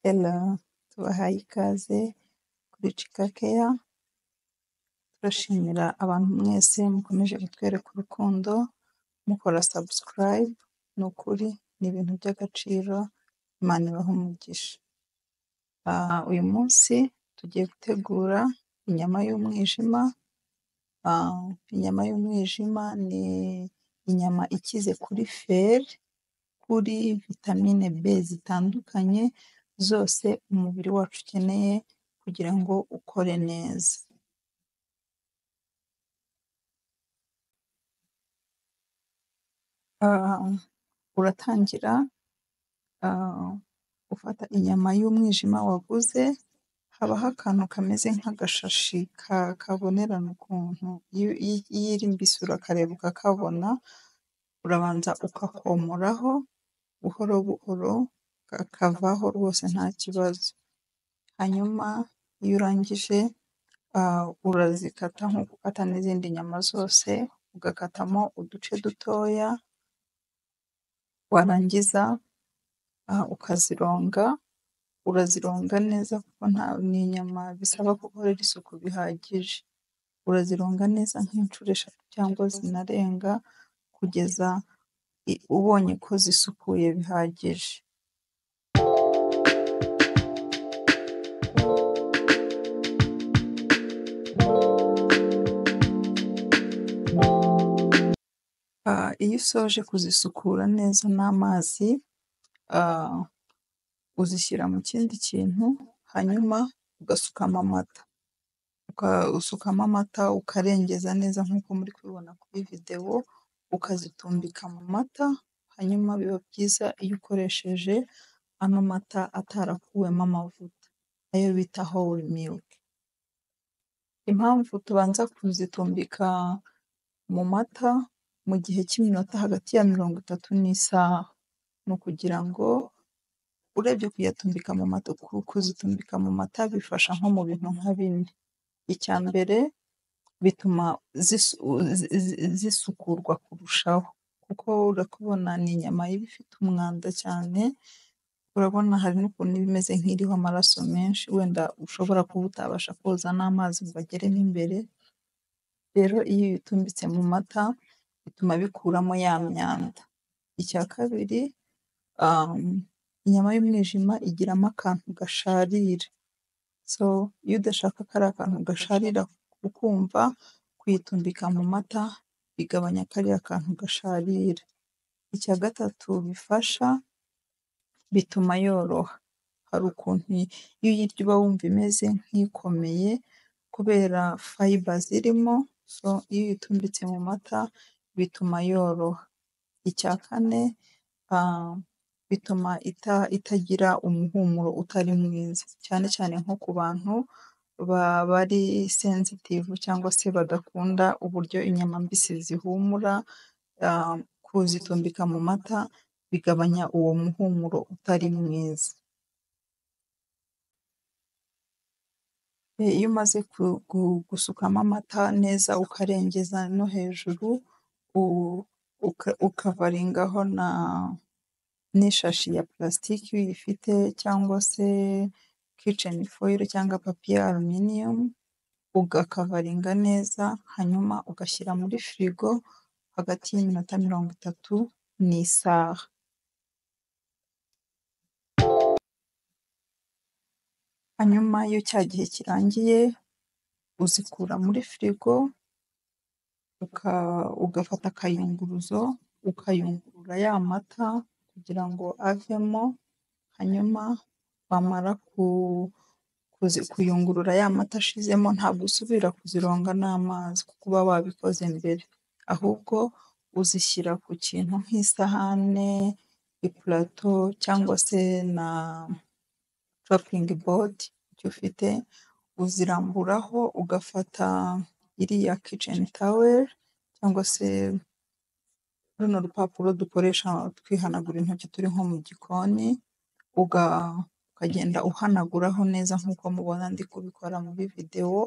Hello, tubahaye ikaze kuri Chica Care, turashimira abantu mwese mukomeje kutwereka urukundo, mukora subscribe, ni ukuri ni ibintu by'agaciro, Imana ibahe umugisha. Uyu munsi tugiye gutegura inyama y'umwijima, inyama y'umwijima ni inyama ikize kuri feri, kuri vitamine B zitandukanye, zose umubiri wacu ukeneye kugira ngo ukore neza. Uratangira ufata inyama y'umwijima waguze, habaho akantu kameze nk'agashashi kabonerana ukuntu, iyo iri mbisi urakareba ukakabona, urabanza ukakomoraho buhoro buhoro kakavaho rwose nta kibazo. Hanyuma iyo urangije urazikata nk'uko ukata n'izindi nyama zose, ugakatamo uduce dutoya, warangiza ukazironga, urazironga neza kuko ni inyama bisaba gukorera isuku bihagije. Urazironga neza nk'inshuro eshatu cyangwa zinarenga, kugeza ubonye ko zisukuye bihagije. Iyo usoje kuzisukura neza n'amazi, uzishyira mu kindi kintu, hanyuma ugasukamo amata. Usukamo amata ukarengeza neza nk'uko muri kubibona kuri videwo, ukazitumbika mu mata, hanyuma biba byiza iyo ukoresheje ano mata atarakuwemo amavuta, ayo bita whole milk. Impamvu tubanza kuzitumbika mu mata mu gihe cy'iminota hagati ya 30 n'isaha, ni ukugira ngo urebye kuyatumbika mu mata, kuzitumbika mu mata bifasha nko mu bintu nka bine. Icya mbere bituma zisukurwa kurushaho, kuko urakubona ni inyama iba ifite umwanda cyane, urabona hari n'ukuntu iba imeze nk'iriho amaraso menshi, wenda ushobora kuba utabasha koza n'amazi ngo ageremo imbere, rero iyo uyitumbitse mu mata bituma bikuramo ya myanda. Icya kabiri, inyama y'umwijima igiramo akantu gasharira, so iyo udashaka kariya kantu gasharira ukumva, kuyitumbika mu mata bigabanya kariya kantu gasharira. Icya gatatu bifasha, bituma yoroha. Hari ukuntu iyo uyirya uba wumva imeze nk'ikomeye kubera fiber zirimo, so iyo uyitumbitse mu mata bituma yoroha. Icya kane, bituma itagira umuhumuro utari mwiza, cyane cyane nko ku bantu bari sensitive cyangwa se badakunda uburyo inyama mbisi zihumura, kuzitumbika mu mata bigabanya uwo muhumuro utari mwiza. Iyo umaze gusukamo amata neza ukarengeza no hejuru, ukavaringaho n'ishashi ya pulasitike iyo uyifite cyangwa se kitchen foil cyangwa papier aluminium, ugakavaringa neza, hanyuma ugashyira muri firigo hagati y'iminota 30 n'isaha. Hanyuma iyo cya gihe kirangiye, uzikura muri firigo, ugafata akayunguruzo, ukayungurura ya mata kugira ngo avemo, hanyuma wamara kuyungurura ya mata ashizemo, ntabwo usubira kuzironga n'amazi kuko uba wabikoze mbere, ahubwo uzishyira ku kintu nk'isahane, ipurato cyangwa se na chopping board icyo ufite, uziramburaho ugafata iriya kitchen towel cyangwa se runo rupapuro dukoresha twihanagura intoki turi nko mu gikoni, ukagenda uhanaguraho neza nk'uko mubona ndi kubikora muri videwo,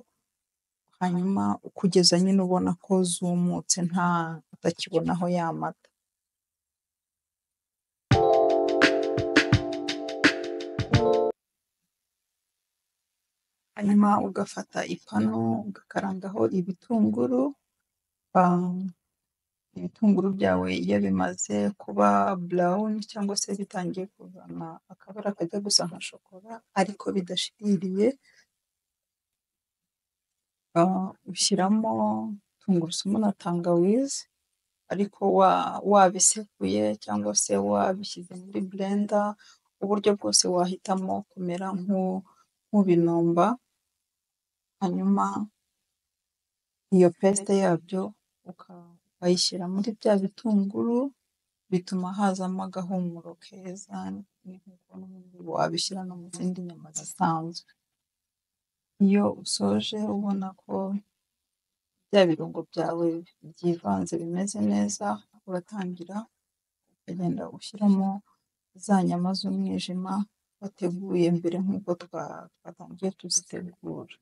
hanyuma kugeza nyine ubona ko zumutse utakibonaho ya mata. Hanyuma ugafata ipanu ugakarangaho ibitunguru, ibitunguru byawe iyo bimaze kuba brown cyangwa se bitangiye kuzana akabara kajya gusa nka shokora ariko bidashiririye, ushyiramo tungurusumu na tangawizi ariko wabisekuye cyangwa se wabishyize muri blender, uburyo bwose wahitamo kumera nk'ubinomba, hanyuma iyo paste yabyo ukayishyira muri bya bitunguru, bituma hazamo agahumuro keza, nk'uko wabishyira no mu zindi nyama zisanzwe. Iyo usoje ubona ko bya birungo byawe byivanze bimeze neza, uratangira ukagenda ushyiramo za nyama z'umwijima wateguye mbere nk'uko twatangiye tuzitegura.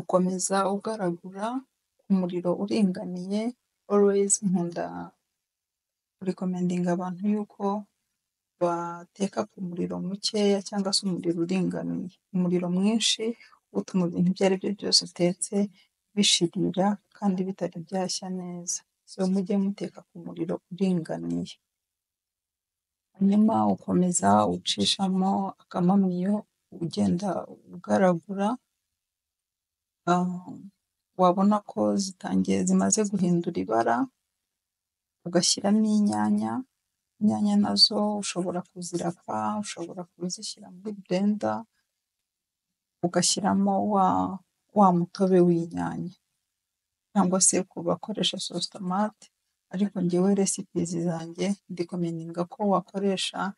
Ukomeza ugaragura ku muriro uringaniye, always nkunda kurekomendinga abantu yuko bateka ku muriro mukeya cyangwa se umuriro uringaniye. Umuriro mwinshi utuma ibintu ibyo ari byo byose utetse bishirira kandi bitari byashya neza. So mujye muteka ku muriro uringaniye. Hanyuma ukomeza ucishamo akamamiyo ugenda ugaragura, wabona ko zitangiye zimaze guhindura ibara, ugashyiramo inyanya, inyanya nazo ushobora kuzirapa, ushobora kuzishyira muri blender, ugashyiramo wa mutobe w'inyanya cyangwa se ku bakoresha sauce tomate, ariko njyewe recipes zanjye ndekomendinga ko wakoresha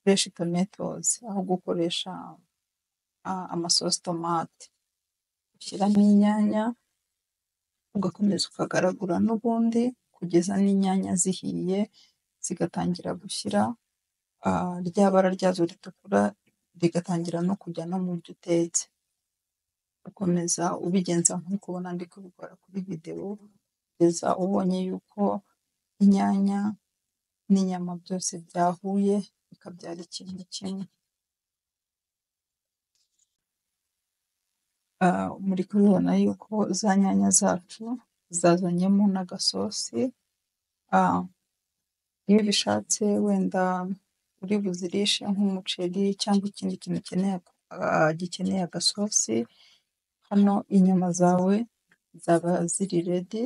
fresh tomatoes aho gukoresha amasosi tomate. Ushyiramo inyanya ugakomeza ukagaragura n'ubundi kugeza n'inyanya zihiye zigatangira gushyira rya bara ryazo ritukura rigatangira no kujya no mu byo utetse. Ukomeza ubigenza nk'uko ubona ndi kubikora kuri videwo, kugeza ubonye yuko inyanya n'inyama byose byahuye bikabyara ikintu kimwe. Muri kubibona yuko za nyanya zacu zazanyemo n'agasosi, iyo ubishatse wenda uri buzirishe nk'umuceri cyangwa ikindi kintu gikeneye agasosi, hano inyama zawe zaba ziri ready,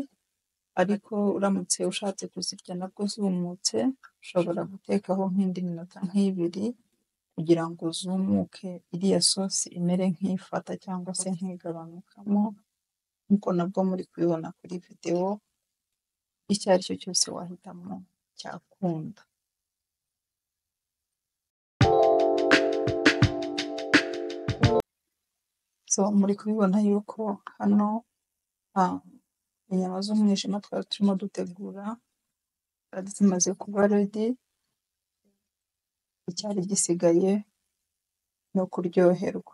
ariko uramutse ushatse kuzirya nabwo zumutse, ushobora gutekaho nk'indi minota nk'ibiri kugira ngo zumuke, iriya sosi imere nk'ifata cyangwa se nk'igabanukamo, nk'uko nabwo muri kubibona kuri videwo, icyo ari cyo cyose wahitamo cyakunda. So muri kubibona yuko hano inyama z'umwijima twari turimo dutegura zari zimaze kuba ready, icyari gisigaye ni ukuryoherwa.